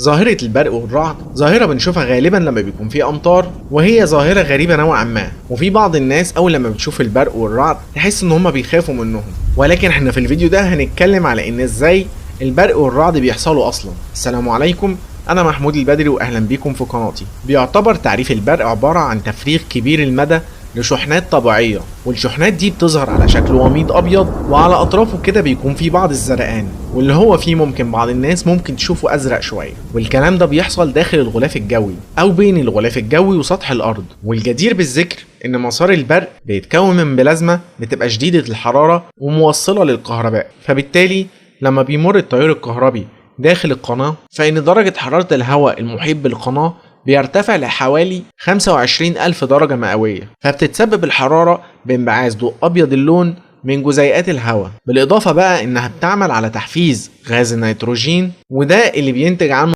ظاهرة البرق والرعد ظاهرة بنشوفها غالبا لما بيكون في أمطار، وهي ظاهرة غريبة نوعا ما، وفي بعض الناس أول لما بتشوف البرق والرعد تحس إن هما بيخافوا منهم. ولكن احنا في الفيديو ده هنتكلم على إن إزاي البرق والرعد بيحصلوا أصلا. السلام عليكم، أنا محمود البدري وأهلا بيكم في قناتي. بيعتبر تعريف البرق عبارة عن تفريغ كبير المدى لشحنات طبيعية، والشحنات دي بتظهر على شكل وميض أبيض، وعلى أطرافه كده بيكون في بعض الزرقان، واللي هو فيه ممكن بعض الناس ممكن تشوفه أزرق شوية. والكلام ده بيحصل داخل الغلاف الجوي أو بين الغلاف الجوي وسطح الأرض. والجدير بالذكر إن مسار البرق بيتكون من بلازما بتبقى شديدة الحرارة وموصلة للكهرباء، فبالتالي لما بيمر التيار الكهربي داخل القناة فإن درجة حرارة الهواء المحيط بالقناة بيرتفع لحوالي 25 ألف درجة مئوية، فبتتسبب الحرارة بانبعاث ضوء أبيض اللون من جزيئات الهواء. بالإضافة بقى إنها بتعمل على تحفيز غاز النيتروجين، وده اللي بينتج عنه